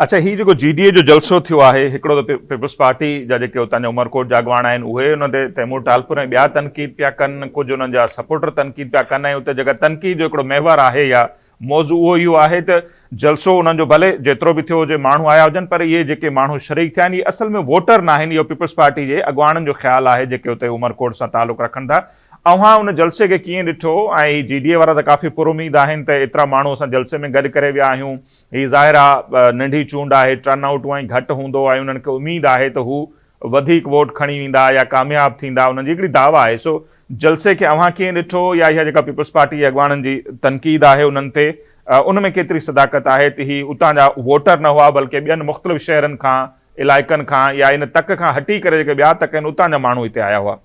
اڇا هي جيڪو جي ڊي اي جو جلسو ٿيو آهي هڪڙو ته پيپلز پارٽي جا جيڪي اتان جا عمرڪوٽ جا اڳواڻ آهن اهي ان تي تيمور ٽالپر ۽ ٻيا تنقيد پيا ڪن ڪجهه انهن جا سپورٽر تنقيد پيا ڪن ۽ اتي جيڪا تنقيد جو هڪڙو محور آهي يا موضوع اهو اهو آهي ته جلسو انهن جو ڀلي جيترو به ٿيو هجي ماڻهو آيا هجن پر اهي جيڪي ماڻهو شريڪ ٿيا آهن اهي اصل ۾ ووٽر ناهن اهو پيپلز پارٽي جي اڳواڻن جو خيال آهي جيڪي اتي عمرڪوٽ سان تعلق رکن ٿا اوهان ان جلسي کي ڪيئن ڏٺو ۽ هي جي ڊي اي وارا ته ڪافي پراميد آهن ته ايترا ماڻهو اسان جلسي ۾ گڏ ڪري ويا آهيون هي ظاهر آ ننڍي چونڊ آهي ٽرن آئوٽ اونئن ئي گهٽ هوندو ۽ انهن کي اميد آهي ته هو وڌيڪ ووٽ کڻي ويندا يا ڪامياب ٿيندا انهن جي هڪڙي دعويٰ آهي سو جلسي کي اوهان ڪيئن ڏٺو يا اها جيڪا پيپلز پارٽي جي اڳواڻن جي تنقيد آهي انهن تي ان ۾ ڪيتري صداقت آهي ته هي اتان جا ووٽر نه هئا بلڪه ٻين مختلف شهرن کان علائقن کان يا ان تڪ کان هٽي ڪري جيڪي ٻيا تڪ آهن اتان جا ماڻهو هتي آيا هئا.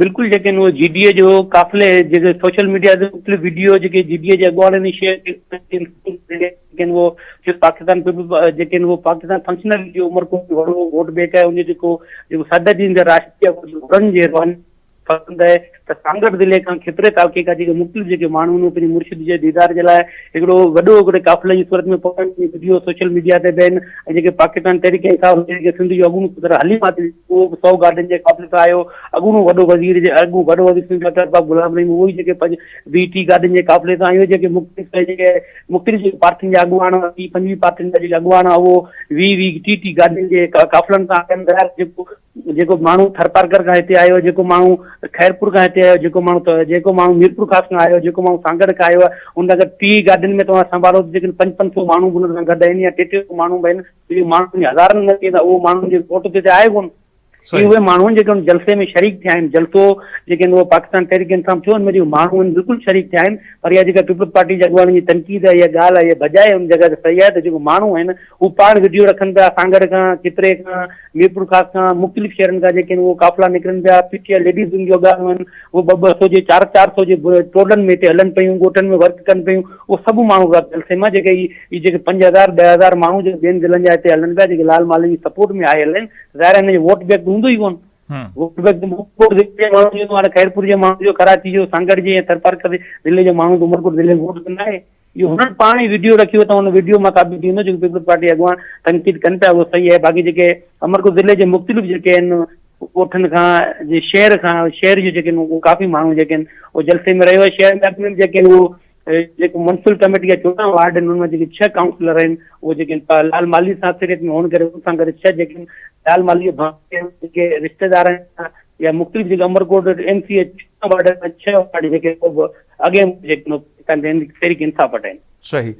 بلڪل جيڪي آهن اهي جي ڊي اي جو قافلي جيڪي سوشل ميڊيا تي مختلف وڊيو جيڪي جي ڊي اي جي اڳواڻن جي شيئر جيڪي آهن اهو پاڪستان پيپلز جيڪي آهن اهو پاڪستان فنڪشنل جو عمرڪوٽ ۾ وڏو ووٽ بينڪ آهي ان جو جيڪو جيڪو صدر جي راشٽري گهرن جي رواني پسند آهي ته سانگهڙ ضلعي کان کپري تعلقي کان جيڪي مختلف جيڪي ماڻهو آهن اهي پنهنجي مرشد جي ديدار جي لاء هڪڙو وڏو هڪڙي قافلي جي صورت ۾ پهتل وڊيو سوشل ميڊيا تي به آهن ۽ جيڪي پاڪستان تحريڪ انصاف جيڪي سنڌ جو اڳوڻو صدر حليم عادل اهو به سو گاڏين جي قافلي سان آيو اڳوڻو وڏو وزير جي اڳوڻو وڏو وزير سنڌ ڊاڪٽر ارباب غلام رحيم اهو ئي جيڪي پنج ويهه ٽيهه گاڏين جي قافلي سان آيو جيڪي مختلف جيڪي مختلف جيڪي پارٽين جا اڳواڻ ويهه پنجويهه پارٽين جا جيڪي اڳواڻ اهو ويهه ويهه ٽيهه ٽيهه گاڏين جي قافلن سان آيا آهن جيڪو جيڪو ماڻهو ٿرپارڪر کان هتي آيو، جيڪو ماڻهو خيرپور کان هتي آيو، جيڪو ماڻهو جيڪو ماڻهو ميرپورخاص کان آيو، جيڪو ماڻهو سانگهڙ کان آيو آهي، ان اگر 30 گاڏين ۾ توهان سنڀالو ته جيڪڏهن پنج پنج سو ماڻهو به ان سان گڏ آهن يا ٽي ٽي سو ماڻهو به آهن ته اهي ماڻهن جي هزارن ۾ ٿيندا اهو ماڻهن جي ووٽ تي ته آهي ڪونه. هي اهي ماڻهو آهن جيڪي ان جلسي ۾ شريڪ ٿيا آهن. جلسو جيڪي آهن اهو پاڪستان تحريڪ انصاف ٿيو ان ۾ جيڪي ماڻهو آهن بلڪل شريڪ ٿيا آهن پر اها جيڪا پيپلز پارٽي جي اڳواڻن جي تنقيد آهي اها ڳالهه آهي اها بجاء ان جڳهه تي صحيح آهي ته جيڪو ماڻهو آهن هو پاڻ وڊيو رکن پيا سانگهڙ کان، کتري کان، ميرپورخاص کان، مختلف شهرن کان جيڪي آهن اهو قافلا نڪرن پيا، پي ٽي آء ليڊيز ونگ جو اڳاڻو آهن اهو ٻه ٻه سو جي چار چار سو جي ٽولن ۾ هتي هلن پيون، ڳوٺن ۾ ورڪ ڪن پيون، اهو سڀ ماڻهو پيا جلسي مان جيڪي هي جيڪي 5000 10000 ماڻهو جيڪي ٻين ضلعن جا هتي هلن پيا جيڪي لال مالهي جي سپورٽ ۾ آيل آهن ظاهر آهي هن جو ووٽ بينڪ ته هوندو ئي ڪونه. ووٽ بينڪ ته عمرڪوٽ ضلعي جي ماڻهن جو هاڻي خيرپور جي ماڻهن جو ڪراچي جو سانگهڙ جي ۽ ٿرپارڪر ضلعي جو ماڻهو ته عمرڪوٽ ضلعي ۾ ووٽ ته ناهي. اهو هنن پاڻ ئي وڊيو رکيو ته ان وڊيو مان ثابت ٿي ويندو جيڪو پيپلز پارٽي اڳواڻ تنقيد ڪن پيا اهو صحيح آهي باقي جيڪي عمرڪوٽ ضلعي جي مختلف جيڪي آهن ڳوٺن کان جي شهر کان شهر جو جيڪي آهن ڪافي ماڻهو جيڪي آهن اهو جلسي ۾ رهيو آهي شهر ۾ اڳ ۾ جيڪي آهن اهو جيڪو ميونسپل ڪميٽي جا 14 وارڊ آهن ان مان جيڪي 6 ڪائونسلر آهن اهي جيڪي آهن لال مالهي سان اڪثريت ۾ هئڻ ڪري ان سان گڏ 6 جيڪي آهن لال مالهي جيڪي رشتيدار آهن يا مختلف جيڪي عمرڪوٽ ايم سي اي 6 وارڊ 6 وارڊ جيڪي اڳ جيڪي تحريڪ انصاف وٽ آهن. صحيح.